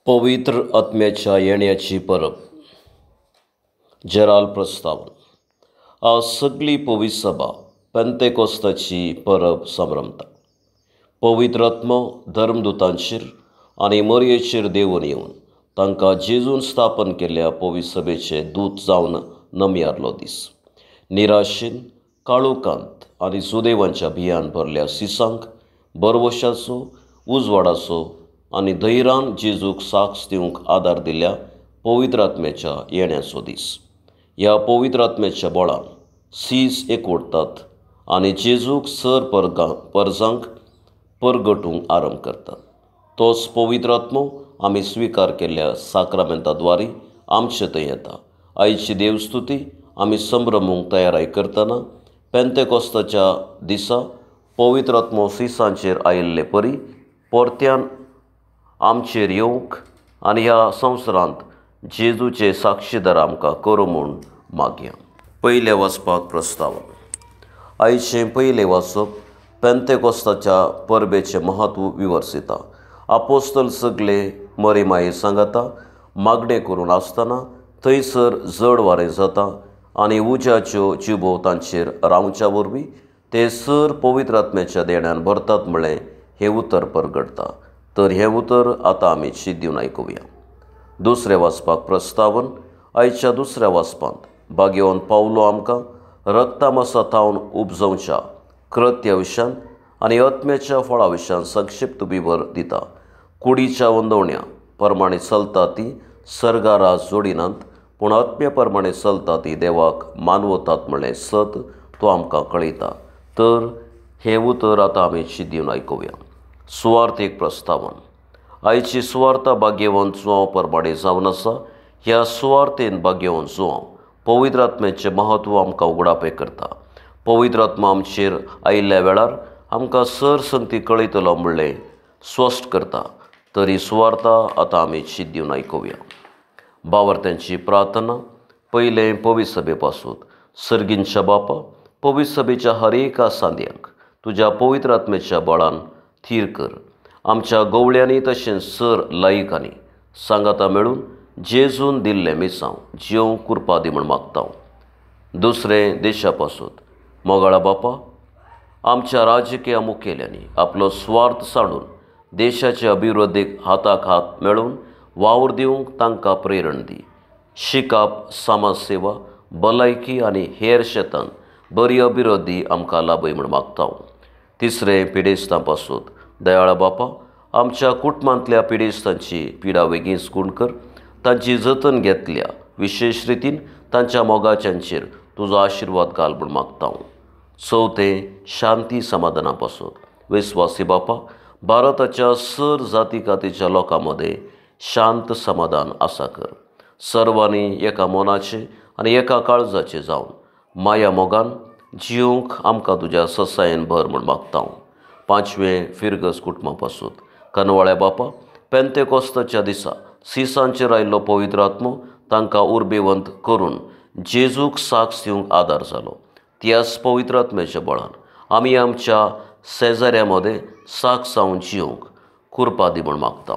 पवित्र आत्म्याच्या येण्याची परब जेराल प्रस्तावन. आज सगळी पवित्र सभा पेंतेकोस्ताची परब संभ्रमता. पवित्र आत्मो धर्मदूतांचेर आनी मरयेचेर देंवून येवन तांकां जेजून स्थापन केल्ल्या पवित्र सभेचे दूत जावन नमयारलो दीस. निराशेन, काळोखांत आनी सुदैवांच्या भियान भरल्या सिसांक बरवशाचो, उजवाडाचो आनी धैरान जेजूक साक्ष दिवंक आदार दिल्या पवित्र आत्म्याच्या येण्याचो दीस. ह्या पवित्र आत्म्याच्या बळान सीस एकवटतात आनी जेजूक सर परजांक परगटूंक आरंभ करतात. तोच पवित्र आत्मो आमी स्विकार केल्ल्या साक्रामेंता द्वारी आमचे थंय येता. आयची देवस्तुती आमी संभ्रमूंक तयाराय करतना पेंतेकोस्ताच्या दिसा पवित्र आत्मो सिसांचेर आयिल्ले परी परत्यान आमचेर येवंक आनी ह्या संवसारांत जेजूचे साक्षीदार आमकां करूं म्हूण मागया. पयलें वाचपाक प्रस्तावन. आयचें पयलें वाचप पेंतेकोस्ताच्या परबेचें म्हत्व विवर्सिता. आपोस्तल सगळे मरे माये सांगाता मागणें करून आसतना थंयसर जड वारें जाता आनी उज्याच्यो जिबो तांचेर रावच्या वरवीं ते सर पवित्र आत्म्याच्या देण्यान भरतात म्हळें हें उतर परगटता. तर हें उतर आतां आमी शीत दिवन आयकुया. दुसरें वाचपाक प्रस्तावन. आयच्या दुसऱ्या वाचपांत भाग्यवंत पावलो आमकां रक्तामासा थावन उपजवच्या कृत्या विशयान आनी आत्म्याच्या फळा विशयान संक्षिप्त विवर दिता. कुडीच्या वंदवण्या प्रमाणे चलता ती सर्गारा जोडिनात, पूण आत्म्या प्रमाणे चलता ती देवाक मानवतात म्हळें सत तो आमकां कळयता. तर हें उतर आतां आमी शीत दिवन आयकुया. सुवार्थ एक प्रस्तावन. आयची सुवार्था भाग्यवंत जुवांव प्रमाणे जावन आसा. ह्या सुवार्थेन भाग्यवंत जुवांव पवित्र आत्म्याचें म्हत्व आमकां उगडापें करता. पवित्र आत्मा आमचेर आयिल्ल्या वेळार आमकां सर संगती कळयतलो म्हणलें स्पश्ट करता. तरी सुवार्था आतां आमी शीत दिवन आयकुया. बावर्त्यांची प्रार्थना. पयलें पवित्र सभे पासून. सर्गींच्या बापा, पवित्र सभेच्या हर एका सांद्यांक तुज्या पवित्र आत्म्याच्या बळान थीर कर. आमच्या गवळ्यांनी तशेंच सर लायकांनी सांगाता मेळून जेजून दिल्लें मिसांव जेवंक कुरपा दी म्हूण मागता. दुसरें देशा पासून. मोगाळा बापा, आमच्या राजकीय मुखेल्यांनी आपलो स्वार्थ सांडून देशाचे अभिवृद्धीक हाताक हात मेळून वावर दिवंक तांकां प्रेरण दी. शिकप, समाजसेवा, भलायकी आनी हेर शेतान बरी अभिवृद्धी आमकां लाभय म्हूण मागता. तिसरें पिडेस्तां पासून. दयाळा बापा, आमच्या कुटुंबांतल्या पिडेस्तांची पिडा वेगींच गूण कर. तांची जतन घेतल्या विशेश रितीन तांच्या मोगाच्यांचेर तुजो आशिर्वाद घाल म्हूण मागता. चवथें शांती समाधाना पासून. विस्वासी बापा, भारताच्या सर जाती कातीच्या लोकां मदें शांत समाधान आसा कर. सर्वांनी एका मनाचे आनी एका काळजाचे जावन माया मोगान जिवंक आमकां तुज्या ससायेन भर म्हूण मागता. पांचवें फिरगज कुटुंबा पासून. कनवाळ्या बापा, पेंतेकोस्ताच्या दिसा सिसांचेर आयिल्लो पवित्र आत्मो तांकां उर्बेवंत करून जेजूक साक्ष दिवंक आदार जालो. त्याच पवित्र आत्म्याच्या बळान आमी आमच्या शेजाऱ्या मदें साक्ष जावन जिवंक कुरपा दी म्हूण मागता.